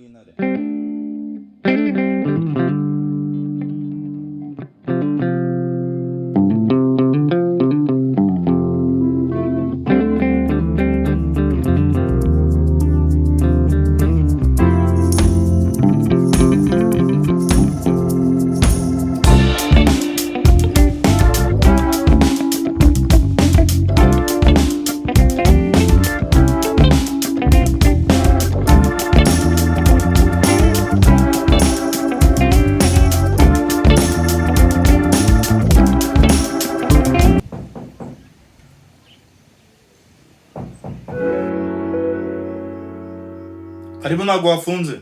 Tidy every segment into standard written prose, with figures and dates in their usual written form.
w'intare. Karibu, ntabwo wafunze.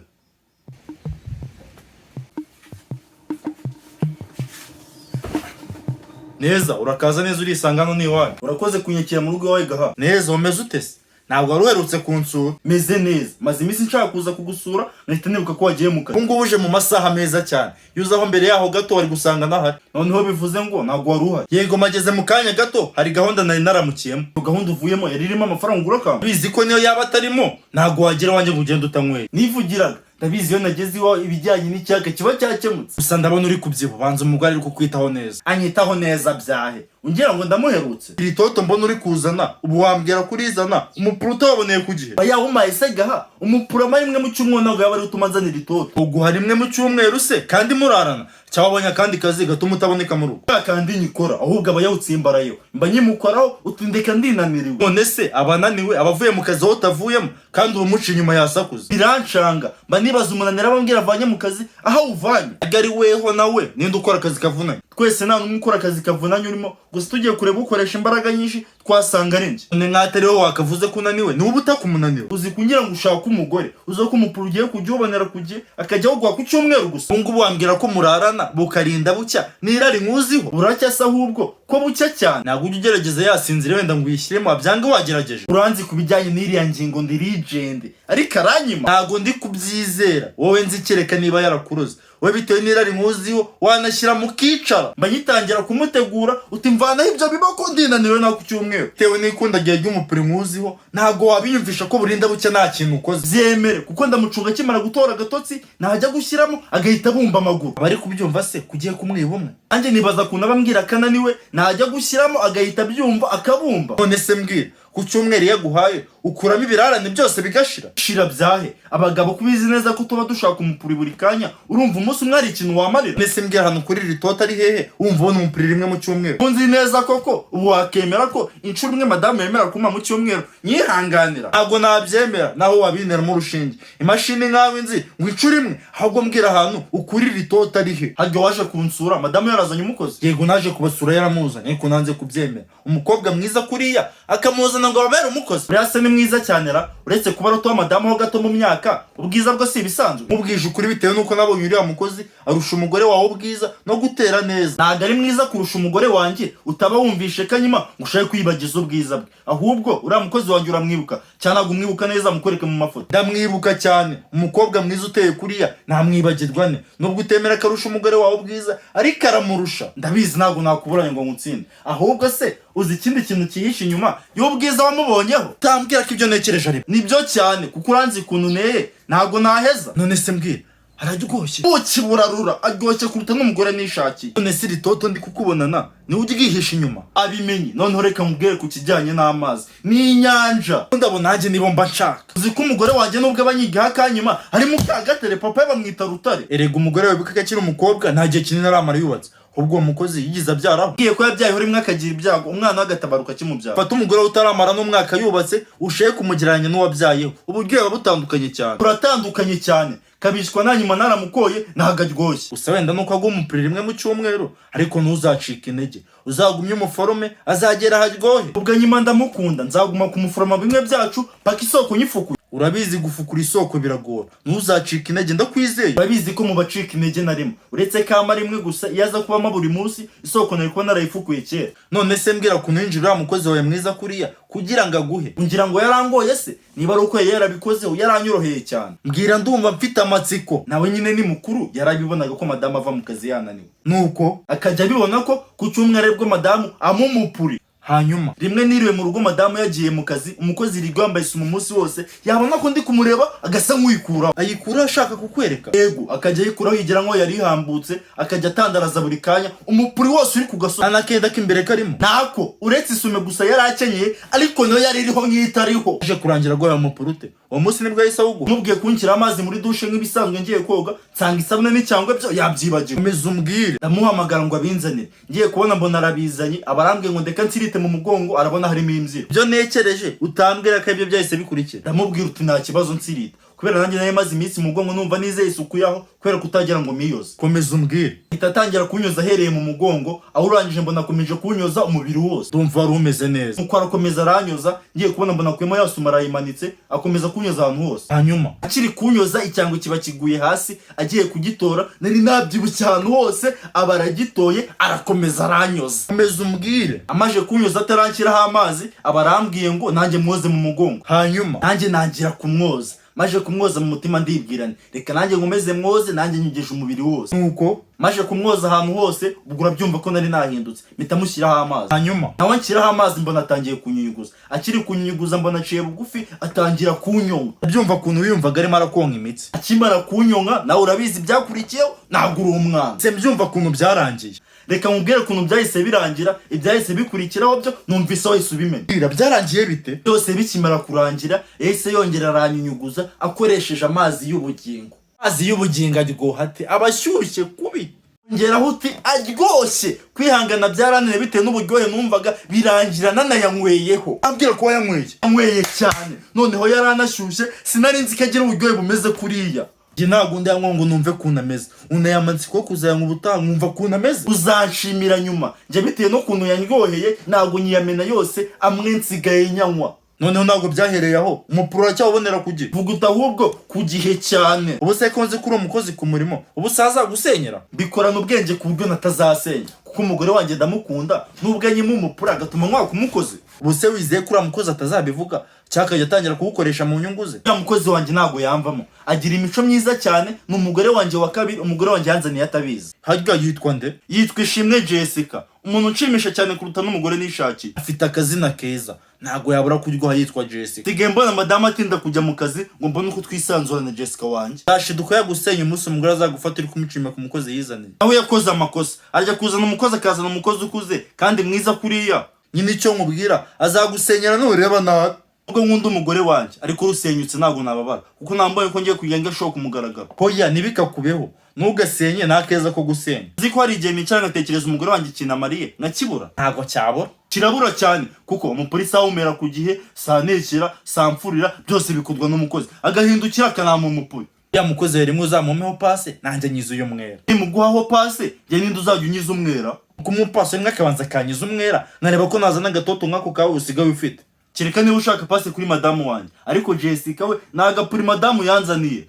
Neza, urakaza neza, urisanga hano ni iwanyu. Urakoze kunyakira mu rugo iwawe, gaha. Neza, umeze ute se? Ntabwo wari uherutse kunsura. Meze neza, maze iminsi nshaka kuza kugusura, nahita nibuka ko wagiye mu kazi. Ubu ngubu uje mu masaha meza cyane. Iyo uzaho mbere yaho gato wari gusanga nahari. Noneho bivuze ngo ntabwo wari uhari? Yego, mageze mu kanya gato, hari gahunda nari naramukiyemo. Iyo gahunda uvuyemo yari irimo amafaranga ugura akantu? Bizi ko niyo yaba atarimo ntabwo wagera iwanjye ngo ugende utanyweye. Nivugiraga, ndabizi, iyo nageze iwawe ibijyanye n'icyaka kiba cyakemutse. Gusa ndabona uri kubyibuha, banza umugore ari kukwitaho neza. Anyitaho neza byahe? Ungira ngo ndamuherutse? Iri toto mbona uri kuzana, ubu wambwira ko urizana umupuruto waboneye ku gihe? Aba yawumaye se gaha? Umupurama rimwe mu cyumweru ntabwo yaba ari utuma nzanira itoto. Uguha rimwe mu cyumweru se kandi murarana, cyangwa wabonye akandi kazi gatuma utaboneka mu rugo? Ka kandi nyikora, ahubwo aba yawutsimbarayeho, mba nyimukoraho utindeka ndinaniriwe. None se abananiwe abavuye mu kazi aho utavuyemo, kandi uwo muca inyuma yasakuza? Biranshanga, mba nibaza umunaniro abambwira avanye mu kazi aho awuvanye. Ari weho nawe ninde ukora akazi kavunanye? Twese nta n'umwe ukora akazi kavunanye urimo, gusa tugiye kureba ukoresha imbaraga nyinshi twasanga ari njye. None nk'atari wowe wakavuze ko unaniwe, niba utaka umunaniro? Uzi kugira ngo ushake umugore uzi ko umupira ugiye kujya ubonera ku gihe, akajya awuguha ku cyumweru gusa. Ubu ngubu wambwira ko murarana bukarinda bucya n'irari nkuziho? Buracya se ahubwo ko bucya cyane? Ntabwo ujya ugerageza yasinzire wenda ngo uyishyiremo byange? Wagerageje? Uranzi ku bijyanye n'iriya ngingo ndi legend, ariko aranyima. Ntabwo ndi kubyizera, wowe nzi kereka niba yarakuroze. Wowe bitewe n'irari nkuziho wanashyira mukicara. Mba ngitangira kumutegura uti mvanaho ibyo biboko, ndinaniwe nawe ku cyumweru. Bitewe n'ikundagiye ry'umupira nkuziho, ntabwo wabiyumvisha ko burinda bucya nta kintu ukoze. Byemere, kuko ndamucunga akimara gutora agatotsi, ntajya gushyiramo agahita abumba amaguru. Abari kubyumva se kugiye kumwiba umwe? Nanjye nibaza ukuntu abambwira akananiwe, najya gushyiramo agahita abyumva akabumba. None se mbwira, ku cyumweru iyo aguhaye ukuramo ibirarane byose bigashira? Shira byahe? Abagabo kubizi neza ko tuba dushaka umupuri buri kanya, urumva umunsi umwe hari ikintu wamarira? None se mbwira, ahantu kuri iri toto ari hehe wumva ubona umupira rimwe mu cyumweru? Nzi neza koko, ubu wakemera ko inshuro imwe madamu yemera kumpa mu cyumweru nyihanganira? Ntabwo nabyemera naho wabineramo urushinge imashini nkawe nzi ngo inshuro imwe. Ahubwo mbwira, ahantu ukurira itoto ari he? Harya waje kunsura madamu yarazanye umukozi? Yego, naje kubasura yaramuzanye, ariko nanze kubyemera, umukobwa mwiza kuriya akamuzana ngo ababere umukozi. Uriya se ni mwiza cyane ra? Uretse kuba aruta madamu ho gato mu myaka, ubwiza bwo si ibisanzwe. Mubwije ukuri, bitewe n'uko nabonye uriya mukozi arusha umugore wawe ubwiza no gutera neza. Ntabwo ari mwiza kurusha umugore wanjye, utaba wumvishe kanyuma ngo ushake kwibagiza ubwiza bwe. Ahubwo uriya mukozi wanjye uramwibuka cyane? Ntabwo umwibuka neza, mukwereke mu mafoto. Ndamwibuka cyane, umukobwa mwiza uteye kuriya ntamwibagirwa ne. Nubwo utemera ko arusha umugore wawe ubwiza, ariko aramurusha. Ndabizi, ntabwo nakuburanye ngo ngutsinde. Ahubwo se uzi ikindi kintu cyihishe inyuma y'ubwiza wamubonyeho? Utambwira ko ibyo ntekereje ari Nibyo cyane, kuko uranzi ukuntu nteye, ntabwo naheza. None se mbwira, araryoshye? Buki burarura, aryoshye kuruta n'umugore nishakiye. None se iri toto ndi kukubonana niwe uryihishe inyuma? Abimenye. Noneho reka mubwire ku kijyanye n'amazi n'inyanja. Ndabona nanjye nibo mba nshaka. Uzi ko umugore wanjye nubwo aba anyigaho akanyuma ari Mukagatare, papa we bamwita Rutare. Erega umugore wawe ko akiri umukobwa, nta gihe kinini aramara yubatse. Ahubwo uwo mukozi yigize abyaraho? Ngiye ko yabyayeho rimwe akagira ibyago, umwana we agatabaruka akimubyara. Fata umugore we utaramara n'umwaka yubatse, ushake kumugereranya n'uwabyayeho, uburyohe buba butandukanye cyane. Turatandukanye cyane, kabishwa na nyuma naramukoye, ntabwo aryoshye. Gusa wenda nuko aguha umupira rimwe mu cyumweru, ariko ntuzacike intege, uzagumye umuforome azagera aharyohe. Ubwo nyuma ndamukunda, nzaguma kumuforoma bimwe byacu paka isoko nyifukuye. Urabizi, gufukura isoko biragora, ntuzacike intege, ndakwizeye. Urabizi ko mu bacika intege narimo, uretse kama rimwe gusa. Iyo aza kubamo buri munsi, isoko nari kuba narayifukuye kera. None se mbwira ukuntu yinjira uriya mukozi wawe mwiza kuriya kugira ngo aguhe? Ngira ngo yarangoye se? Niba ari uko yari yarabikozeho, yaranyoroheye cyane. Mbwira, ndumva mfite amatsiko. Nawe nyine ni mukuru, yarabibonaga ko madamu ava mu kazi yananiwe, Nuko akajya abibona ko ku cyumweru aribwo madamu amumupuri. Hanyuma Rimwe niriwe mu rugo, madamu yagiye mu kazi, umukozi yirirwa yambaye isume umunsi wose, yabona ko ndi kumureba agasa nk'uyikuraho. Ayikura ashaka kukwereka? Yego, akajya ayikuraho yigira nkaho yari ihambutse, akajya atandaraza buri kanya umupuri wose uri ku gasozi. Nta n'akenda k'imbere karimo? Ntako, uretse isume gusa yari akenyeye, ariko nayo yari iriho nk'itariho. Aje kurangira aguhaye umupurute, uwo munsi nibwo yahise awuguha? Mubwiye kunshyira amazi muri dushe nk'ibisanzwe, ngiye koga nsanga isabune n'icyangwe byo yabyibagiwe. Komeza umbwire. Ndamuhamagara ngo abinzanire. Ngiye kubona mbona arabizanye, abarambwiye ngo ndeka nsirite mu mugongo, arabona harimo imbyiro. Ibyo ntekereje utambwira ko ibyo byahise bikurikira. Ndamubwira uti nta kibazo, nsirita, kubera nanjye nari maze iminsi mu mugongo numva nizeye isuku yaho kubera kutagira ngo miyoze. Komeza umbwire. Ahita atangira kunyoza ahereye mu mugongo, aho urangije mbona akomeje kunyoza umubiri wose. Ndumva wari umeze neza. Nuko arakomeza aranyoza, ngiye kubona mbona akuyemo ya sume arayimanitse, akomeza kunyoza ahantu hose. Hanyuma? Akiri kunyoza, icyangwe kiba kiguye hasi, agiye kugitora nari nabyibushye ahantu hose, aba aragitoye, arakomeza aranyoza. Komeza umbwire. Amaze kunyoza ataranshyiraho amazi, aba arambwiye ngo nanjye mwoze mu mugongo. Hanyuma? Nanjye nangira kumwoza. Maje kumwoza, mu mutima ndibwirane, reka nanjye nkomeze mwoze, nanjye nyogeje umubiri wose. Nuko? Maje kumwoza ahantu hose, ubwo urabyumva ko nari nahindutse, mpita mushyiraho amazi. Hanyuma? Nawe nshyiraho amazi, mbona atangiye kunyunyuguza. Akiri kunyunyuguza, mbona aciye bugufi, atangira kunyonga. Abyumva ukuntu wiyumvaga arimo arakonka imitsi. Akimara kunyonga, nawe urabizi ibyakurikiyeho, ntabwo uri umwana. Se mbyumva ukuntu byarangiye. Reka mubwire ukuntu byahise birangira, ibyahise bikurikiraho byo numvise wahise ubimenya. Bwira, byarangiye bite? Byose bikimara kurangira, yahise yongera aranyunyuguza akoresheje amazi y'ubugingo. Amazi y'ubugingo aryoha ate? Aba ashyushye kubi. Ngeraho uti aryoshye, kwihangana byarananiye bitewe n'uburyohe numvaga, birangira nanayankweyeho. Ambwira ko wayanyweye? Yanyweye cyane, noneho yari anashyushye, sinari nzi ko agira uburyohe bumeze kuriya. Njye ntabwo ndayanywa ngo numve ukuntu ameze. Unteye amatsiko yo kuzayanywa ubutaha nkumva ukuntu ameze. Uzanshimira nyuma. Njye bitewe n'ukuntu yanyoheye, ntabwo nyiyamena yose, amwe nsigaye nyanywa. Noneho ntabwo byahereye aho, umupuro uracyawubonera ku gihe? Vuga uti ahubwo ku gihe cyane. Ubu se ko nzi ko uri umukozi ku murimo, ubu se azagusenyera? Bikorana ubwenge ku buryo natazasenya, kuko umugore wanjye ndamukunda, nubwo anyima umupura agatuma nkwaka umukozi. Ubu se wizeye ko uriya mukozi atazabivuga cyangwa akajya atangira kuwukoresha mu nyungu ze? Uriya mukozi wanjye ntabwo yamvamo, agira imico myiza cyane. Ni umugore wanjye wa kabiri, umugore wanjye yanzaniye atabizi. Harya yitwa nde? Yitwa Ishimwe Jessica, umuntu unshimisha cyane kuruta n'umugore nishakiye. Afite akazina keza, ntabwo yabura kuryoha yitwa Jessica. Nsigaye mbona madamu atinda kujya mu kazi ngo mbone uko twisanzura na Jessica wanjye. Zashiduka yagusenya umunsi umugore azagufata uri kumucima ku mukozi yizaniye. Nawe yakoze amakosa, arya kuzana umukozi, akazana umukozi ukuze kandi mwiza kuriya. Nyine icyo nkubwira, azagusenyera nureba nabi. Ubwo nkunda umugore wanjye, ariko rusenyutse ntabwo nababara, kuko nambaye ko ngiye kujya ngashoka ku mugaragaro. Hoya, ntibikakubeho, ntugasenye, nta keza ko gusenya. Uzi ko hari igihe nicara ngatekereza umugore wanjye ikintu amariye nkakibura? Ntabwo cyabura. Kirabura cyane, kuko umupolisi awumera ku gihe, santekera, samfurira, byose bikorwa n'umukozi, agahindukira akanama umupuri. Ya mukozi rimwe uzamumeho pase, nanjye nyiza uyu mwera. Nimuguhaho pase, njye ninde uzajya unyiza umwera? Kumupasa rimwe akabanza akanyiza umwera, nkareba ko nazana agatoto nk'ako kawe usigaye ufite. Kereka niba ushaka pase kuri madamu wanjye, ariko Jessica we ni agapuri madamu yanzaniye.